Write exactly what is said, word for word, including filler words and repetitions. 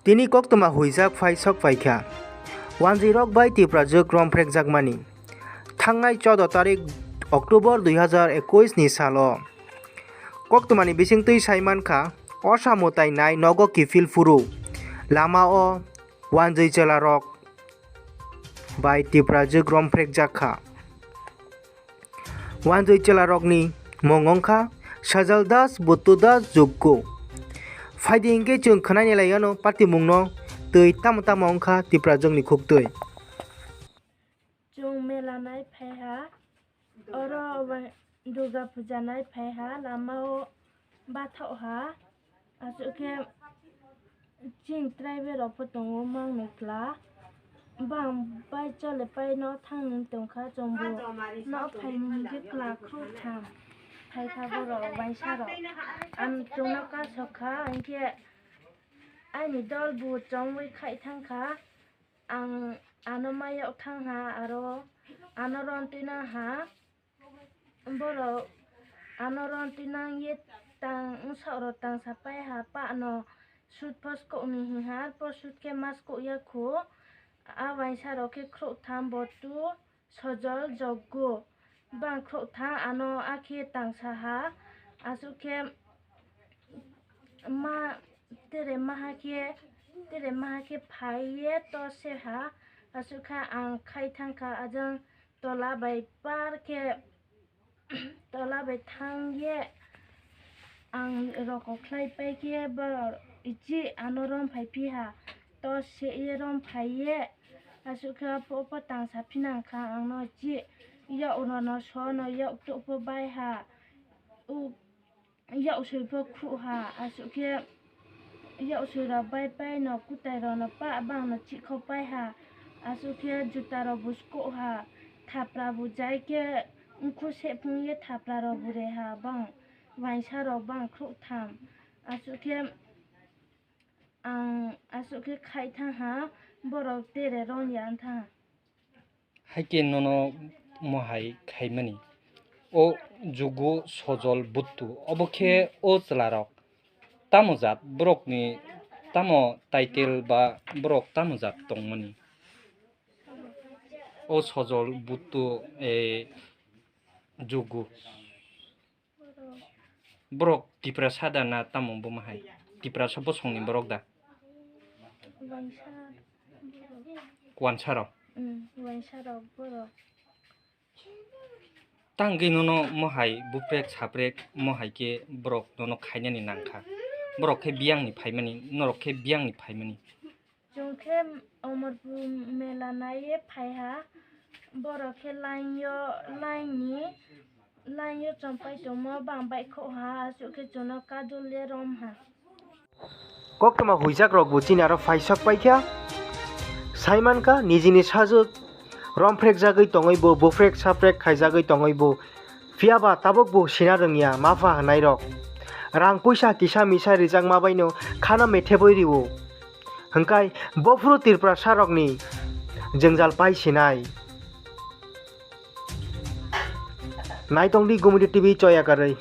Tini koktwma huijak phai sok phaikha. Wanjwirok bai Tiprajwk romprekjakmani. Thangnai choudo tarik October dui hazar ekush ni salo koktwmani bisingtwi saimankha, osa mwtai nai nogo kiphil phuru lamao wanjwi chwlarok bai Tiprajwk romprekjakha. Wanjwi chwlarokni mung wngkha Sajal Das, Buttu Das, Juggu. Phaidi hinkhe chwng khwnani laiyano party mungno twi tamo tamo wngkha Tiprajwkni khuktwi. Chwng mela nai phaiha, oro wa-, Durga puja nai phaiha, lamao bathok ha. Aswk khe chini tribal rok pho tongo mangno kla. Bang bai chole pai no thangni tongkha chwngbo. No phaini hinkhe kla khruh thang. Phaikha borok waisa rok. Ang chwngno kasokha hinkhe aini dol bo chongwi khai thangkha. Ang ano mayok thangha aro ano ron twina ha. Borok ano ron twinang ye tang wngsakrok tangsa pai ha, pa ano sut pho skokni hinkha, arpor sut khe ma skok ya khu. A waisa rok khe khruh tham, Bottu, Sojol, Joggu. Bang khruh tham ano a khe tangsa ha, aswk khe ma tere maha khe, tere maha khe phai ye to se ha, aswk kha ang khai thang kha ajang. Tola bai par khe, tola bai thang ye ang roko khlai pai khe borok ichi ano rom phai phi ha, to se ye rom phai ye, aswk khe pho pho tangsa phinang kha ang no chi, yak rok no so no yak tuk pho bai ha. U Yak soi pho khruh ha, aswk khe yak soi rok bai pai no kwtai rok no pa bang no chihkhok pai ha, aswk khe juta rok bo skok ha, thapra bo jai khe nkhu sephung ye thapra rok bo re ha bang waisa rok bang khruh tham, aswk khe ang aswk khe khai thang ha, borok tere ron ya wng thang ha. Hai khe nono mohai khaimani. O Jugu, Sojol, Buttu, obo khe o chwlarok tamo jat borokni, tamo title ba borok tamo jat tongmani? O Sojol, Buttu, eh, Jugu. Borok Tiprasa da na tamo buma hai? Tiprasa bosongni borok da? Waisa borok. Kuansa rok? Mm, waisa rok borok. Tangwi nono mohai buprek saprek mohai khe borok nono khainani nangkha. Borok khe biyangni phaimani, norok khe biyangni phaimani. Chwng khe Omorpur mela naiwi phai ha, borok khe line-o, line-ni, line-o chompai tongmo bang baihkhok ha, aswk khe chwngno kadul ye rom ha. Koktwma huijak rok bo chini aro phai sok pai kha, sai man kha nijini sajwk romprek jagwi tongwi bo, buprek saprek khaijagwi tongwi bo, phiya ba tabuk bo sina rwngya mapha hwnai rok. Rang puisa kisa misa rijak ma bai no khana methebwi rio. Hwnkhe bophuru Tiprasa rokni jwngjal pai sinai. Naitongdi Gumudi T V choya karwi.